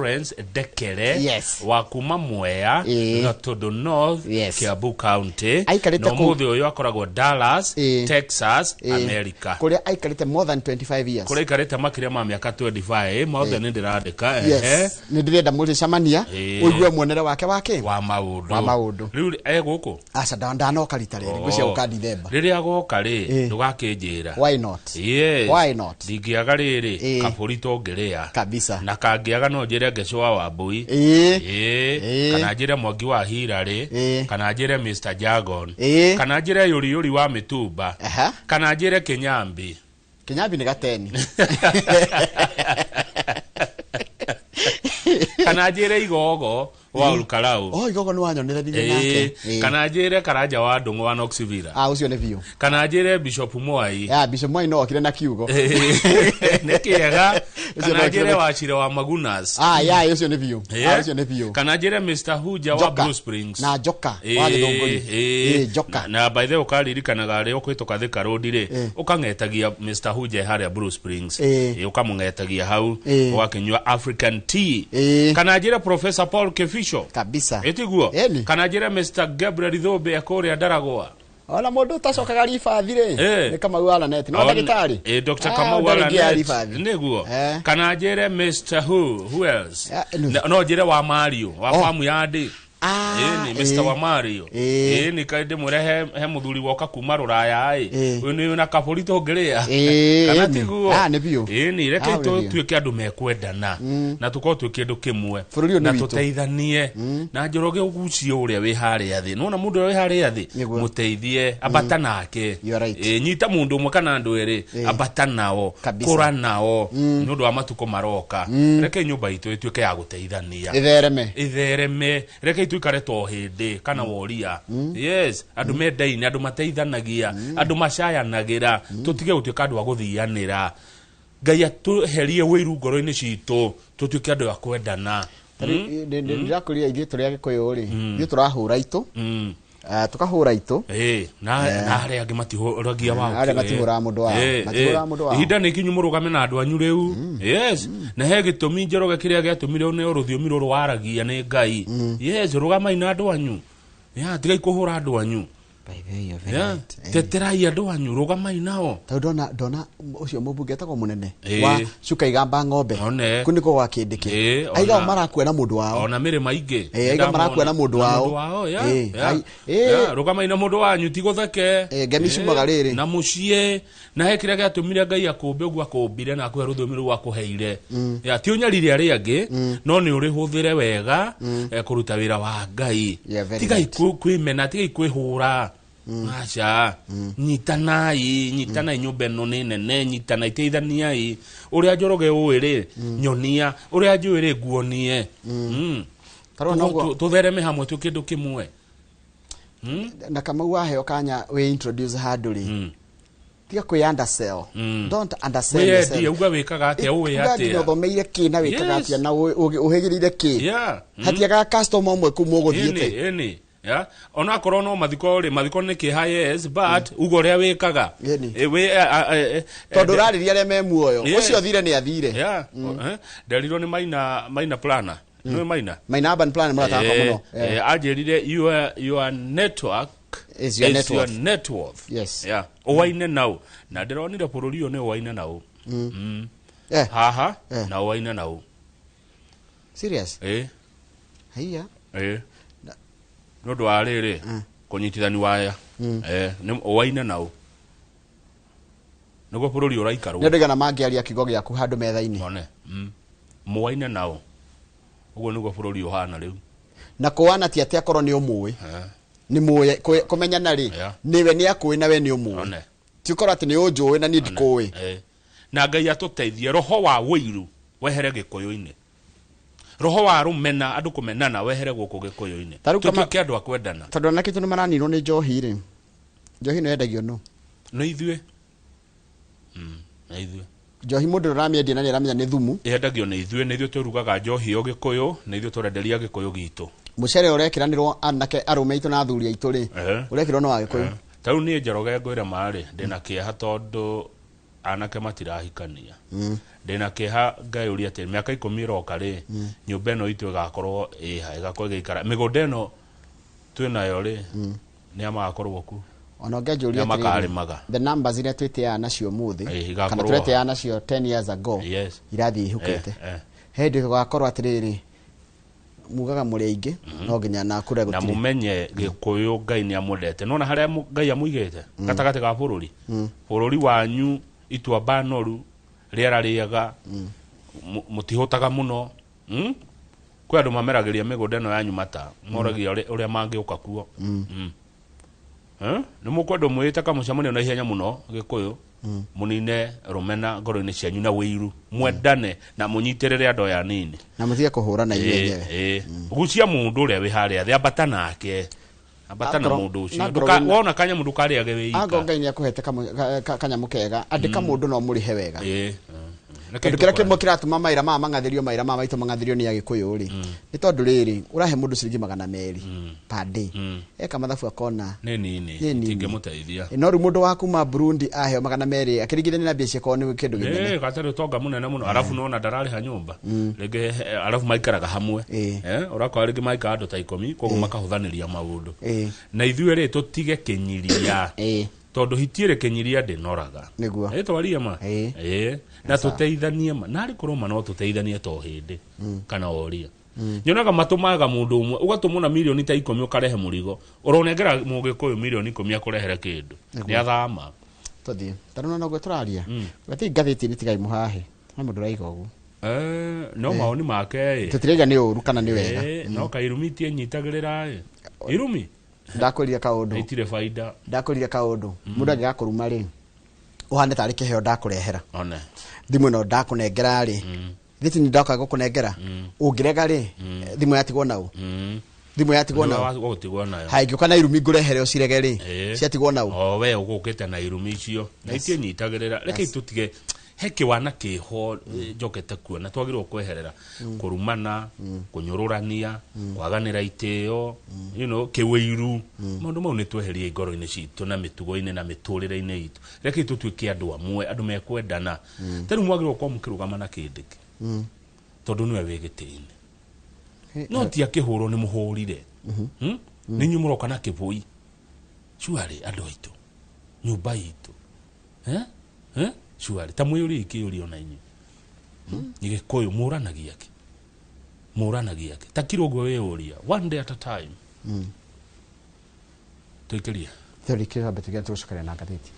Lawrence Ndekere wa kuma Mwea, Gatundu North, Kiambu County. Aikarĩte Na kũu- ũmũthĩ ũyũ akoragwo Dallas, Texas, America. Kũrĩa aikarĩte more than 25 years. Kũrĩa aikarĩte makĩria ma mĩaka 25 mothe nĩ ndĩrandĩka, ehe. Yes, nĩ ndĩrenda mũrĩcemania ũigue muonere wake wake wa maũndũ. Wa maũndũ. Rĩu e gũkũ? Aca, ndanoka rita rĩrĩ, ngwĩciria gũka Dithemba. Rĩrĩa goka rĩ, ndũgakĩnjĩra. Why not? Yes. Why not? Ndingĩaga rĩrĩ kabũri tũngĩrĩa. Na kangĩaga no njĩre Ngecwa wa Mbui. Kana njĩre Mwangi wa Hirarĩ. Kana njĩre Mr Jagon. Kana njĩre Yũri Yũri wa Mĩtumba. Kana njĩre Kĩnyambi. Kĩnyambi nĩ gateni. Kana njĩre Igogo wa Olkalau. Oh, Igogo nĩ wanyonithanirie nake. Kana njĩre Karanja wa Ndũng'ũ wa Knoxville. Ah, ũcio nĩ biũ. Kana njĩre Bishop Mwai. Ya, Bishop Mwai no okire na kiugo. Nĩ kĩega. Ũcio Kana no okire njĩre Wachire wa Magunas. Ah, ya, ũcio nĩ biũ. Ah, ũcio nĩ biũ. Kana njĩre Mr Huja wa Njoka. Blue Springs. Na Njoka wa Gĩthũngũri. Njoka. Na by the way ũkaririkanaga rĩ ũkũhĩtũka Thika Road rĩ, ũkang'etagia Mr Huja harĩa Blue Springs. Ũkamũng'etagia hau, ũgakĩnyua African tea. Kana njĩre Professor Paul Kefisho. Kabisa. Ĩtiguo? Ĩni. Kana njĩre Mr Gabriel Thũmbĩ ekũrĩa Ndaragwa. Ona mũndũ ũtacokaga ribathi rĩ, nĩ Kamau wa Lanet. No ndagĩtarĩ? Dr. Ah, Kamau wa ndarĩ ngia Lanet. ribathi. Nĩguo. Kana njĩre Mr who else? Ya, no. No njĩre wa Mario wa famu ya ndĩ. Ah, Ĩni Mr wa Mario. Ĩni kaĩ ndĩmwĩre he mũthuri woka kuma rũraya ĩ. Ũyũ nĩ na kabũri tũngĩrĩa. Kana tiguo? Ah, nĩ biũ. Ĩni reke Ah, nĩ biũ. tuĩke andũ mekwendana na tũkorwo twĩ kĩndũ kĩmwe Bũrũri ũyũ nĩ na witũ. tũteithanie na Njoroge ũgucie ũrĩa wĩ harĩa thĩ. Nĩwona mũndũ ũrĩa wĩ harĩa thĩ, mũteithie, ambata nake. You are right. Nyita mũndũ ũmwe kana andũ erĩ, ambata nao, kũra nao nĩ ũndũ wa matukũ maroka. Reke nyũmba itũ ĩtuĩke ya gũteithania, Ĩthereme. Ĩthereme. Reke tuikare to hĩndĩ kana woria. Yes, andũ mendaine, andũ mateithanagia, andũ macayanagĩra. Tũtige gũtuĩka andũ a gũthianĩra. Ngai atũherie wĩiru ngoro-inĩ citũ, tũtuĩke andũ a kwendana. Ndĩrakũria, ithuĩ tũrĩ Agĩkũyũ rĩ, ithuĩ tũrahũra itũ. Ah, tũkahũra itũ. Na arĩa angĩ matihũragia wao. Arĩa matihũraga mũndũ wao. Matihũraga mũndũ wao. Ihinda nĩ ikinyu mũrũgame na andũ anyu rĩu. Yes, na he gĩtũmi, Njoroge, kĩrĩa gĩatũmire ũneo rũthiomi rũrũ waragia nĩ Ngai. Yes, rũgamai na andũ anyu ya, tigai kũhũra andũ anyu. By the way, you're very right. Teterai andũ anyu, rũgamai nao. Tondũ ndona ũcio mũmbunge etagwo mũnene wa cuka igamba ng'ombe. One. Kũ nĩkuo gwa kĩndĩkĩ. Aiga marakua na mũndũ wao. Ona mĩrĩma ingĩ. Aiga marakua na mũndũ Na wao. mũndũ wao, ya. Rũgamai na mũndũ wanyu, ti gũtheke. Ngemi ciumaga rĩrĩ. Na mũciĩ na he kĩrĩa gĩatũmire Ngai akũmbe ũguo akũmbire na akũhe rũthiomi rũu akũheire. Ya, ti ũnyarire arĩa angĩ, no nĩ ũrĩhũthĩre wega kũruta wĩra wa Ngai. Yeah, very Tigai right. kwĩmena, tigai kwĩhũra. Aca, nyitanai, nyitanai, nyũmba ĩno nĩ nene, nyitanai, teithaniai. Ũrĩa Njoroge ũĩ rĩ, nyonia, ũrĩa njũĩ rĩ, nguonie. Tarora noguo- Tũthereme hamwe twĩ kĩndũ kĩmwe. Na Kamau, waheo kanya wĩ introduce handũ rĩ, tiga kwĩ undersell. Don't undersell Wĩyendie, yourself. uga wĩkaga atĩa, ũĩ Uga nginya atĩa. ũthomeire kĩ na wĩkaga atĩa na ũhĩgĩrĩire kĩ. Hatiagaga customer ũmwe kũu mũgũthiĩte. Ĩni ya, onakorwo no mathiko rĩ, mathiko nĩ kĩha, yes, but uga ũrĩa wĩkaga. Wĩ Tondũ ũrarĩria arĩa me muoyo. Ũcio athire nĩ athire. Yeah. Nderirwo nĩ Maina Plana. Nĩ Maina? Maina Urban Plan, mũrata wakwa mũno. Anjĩrire your network is your net your worth. Net worth. Yeah. Ũwaine nau na ndĩronire bũrũri ũyũ nĩ ũwaine nau. Haha na ũwaine nau. Serious? Haiya. Nĩ ũndũ wa rĩrĩ kũnyitithani waya. Nĩ ũwaine nau nĩguo bũrũri ũraikarwo. Nĩ andũ aigana mangĩaria kiugo gĩaku handũ metha-inĩ? One. Mũwaine nao, ũguo nĩguo bũrũri ũhana rĩu. Na kũwana ti atĩ akorwo nĩ ũmũĩ. Nĩ mũĩ kũmenyana rĩ, nĩwe nĩ akũĩ na we nĩ ũmũĩ. One. Ti ũkorwo atĩ nĩ ũnjũĩ na niĩ ndikũĩ. Na Ngai atũteithie, roho wa wĩiru wehere gĩkũyũ-inĩ, roho wa rũmena, andũ kũmenana, wehere gũkũ gĩkũyũ-inĩ. Ta rĩu Tũtuĩke andũ a kwendana. Tondũ anake aitũ nĩ maraninwo nĩ njohi rĩ, njohi ĩno yendagio nũ? Nĩ ithuĩ. Nĩ ithuĩ. Njohi mũndũ ũramĩendia na nĩ aramenya nĩ thumu. Yendagio nĩ ithuĩ, nĩ ithuĩ tũrugaga njohi ĩyo gĩkũyũ, nĩ ithuĩ tũrenderia gĩkũyũ gitũ. Mũcere ũrekĩranĩrwo anake arũme aitũ na athuri aitũ rĩ, ũrekĩrwo nĩ wa gĩkũyũ. Ta rĩu niĩ Njoroge, ngwĩre marĩ ndĩna kĩeha tondũ Anake matirahikania. Ndĩna kĩeha ngayũria atĩ mĩaka 10 ĩroka rĩ, nyũmba ĩno itũ ĩgakorwo ĩha, ĩgakorwo ĩgĩikara mĩgũnda ĩno twĩnayo rĩ, nĩa magakorwo ku? Ona ũngĩanjũria Nĩa atĩrĩrĩ, makarĩmaga? The numbers iria twĩtĩaga nacio mũthĩ Igakorwo kana tũretĩaga nacio 10 years ago irathiĩ ihukĩte. He hĩndĩ gũgakorwo atĩrĩrĩ, mugaga mũrĩ aingĩ no nginya na kũrĩa Na gũtirĩ. Mumenye Gĩkũyũ Ngai nĩ amwendete. Nona harĩa Ngai amũigĩte gatagatĩ ga bũrũri, bũrũri wanyu ituamba noru, rĩera rĩega, mũtihũtaga mũno. Kwĩ andũ mameragĩria mĩgũnda ĩno yanyu mata moragia ũrĩa mangĩũka kuo. Eh? Nĩ mũkwendwo mwĩte kamũcemanio na ihenya mũno, Gĩkũyũ, mũnine rũmena ngoro-inĩ cianyu na wĩiru, mwendane na mũnyitĩrĩre andũ aya nini. Na mũtige kũhũrana inyuĩ enyewe. Gucia mũndũ ũrĩa wĩ harĩa thĩ, ambata nake, ambata na mũndũ ũcio. Na angorwo Wona kanyamũ ndũkarĩage wĩ angorwo ika. Ngai nĩ akũhete kanyamũ kega, andĩka mũndũ no mũrĩhe wega. Reke Tondũ kĩrĩa tũkore. kĩmwe kĩratũma mawĩra maya mang'athĩrio, mawĩra maya maitũ mang'athĩrio nĩ Agĩkũyũ rĩ, nĩ tondũ rĩrĩ, ũrahe mũndũ ciringi 200 per day, eka mathabu akona nĩ nini. Nĩ nini. Itingĩmũteithia. No rĩu mũndũ wa kuma Burundi aheo 200 akĩringithania na mbia ciakorwo nĩ kĩndũ kĩnene. Gatarĩ ũtonga mũnene mũno, arabu nona ndararĩha nyũmba rĩngĩ, arabu maikaraga hamwe. Ũrakora rĩngĩ maikara andũ ta 10, koguo makahũthanĩria maũndũ. Na ithuĩ rĩ, tũtige kĩnyiria, tondũ hitiĩrĩ kĩnyiria ndĩnoraga. Ĩtwarie ma. Na tũteithanie ma, narĩ korwo ma no tũteithanie to hĩndĩ kana oria nyonaga matũmaga mũndũ ũmwe ũgatũmwo na mirioni ta 10 ũkarehe mũrigo, ũronengera mũgĩkũyũ mirioni 10 akũrehere kĩndũ, nĩ athama. Tũthiĩ tarĩu noguo tũraria gatii ngathĩti-inĩ, tigai mũhahe he mũndũ ũraiga ũguo. No mawoni make ĩ. Tũtiraiga nĩ ũru kana nĩ wega. No kairumi tiĩnyitagĩrĩra ĩ, irumi. Ndakwĩrire kaũndũ. Itirĩ baida. Ndakwĩrire kaũndũ, mũndũ angĩgakũruma rĩ, ũhane tarĩ kĩheo ndakũrehera. One. Thimũ ĩno ndakũnengera rĩ, thiti nĩ ndoka gũkũnengera, ũngĩrega rĩ, thimũ yatigwo nau. Thimũ yatigwo nau. Gũtigwo nayo. Haingĩũka na irumi ngũrehere ũcirege rĩ, ciatigwo nau. O we ũgũkĩte na irumi icio na itiĩnyitagĩrĩra. Reke tũtige, he kĩwana kĩho, njokete kuona twagĩrĩirwo kweherera kũrumana, kũnyũrũrania, kwaganĩra itĩo, kĩwĩiru. Maũndũ mau nĩ tweherie ngoro-inĩ citũ na mĩtugo-inĩ na mĩtũrĩre-inĩ itũ. Reke tũtuĩke andũ amwe, andũ mekwendana. Ta rĩu mwagĩrĩirwo gũkorwo mũkĩrũgama na kĩndĩki tondũ nĩwe wĩ gĩtĩ-inĩ, no ti akĩhũrwo nĩ mũhũrire. Nĩ inyuĩ mũroka na kĩbũi cuarĩ andũ aitũ nyũmba itũ. Eh? Eh? Cuarĩ ta mwĩyũrie ikĩyũria ona inyuĩ. Gĩkũyũ mũranagia kĩ, mũranagia kĩ? Ta kiro ũguo wĩyũria, one day at a time. Tũikĩrie. Tũrĩkĩrĩra mbere tũgĩcokeria na ngathĩti.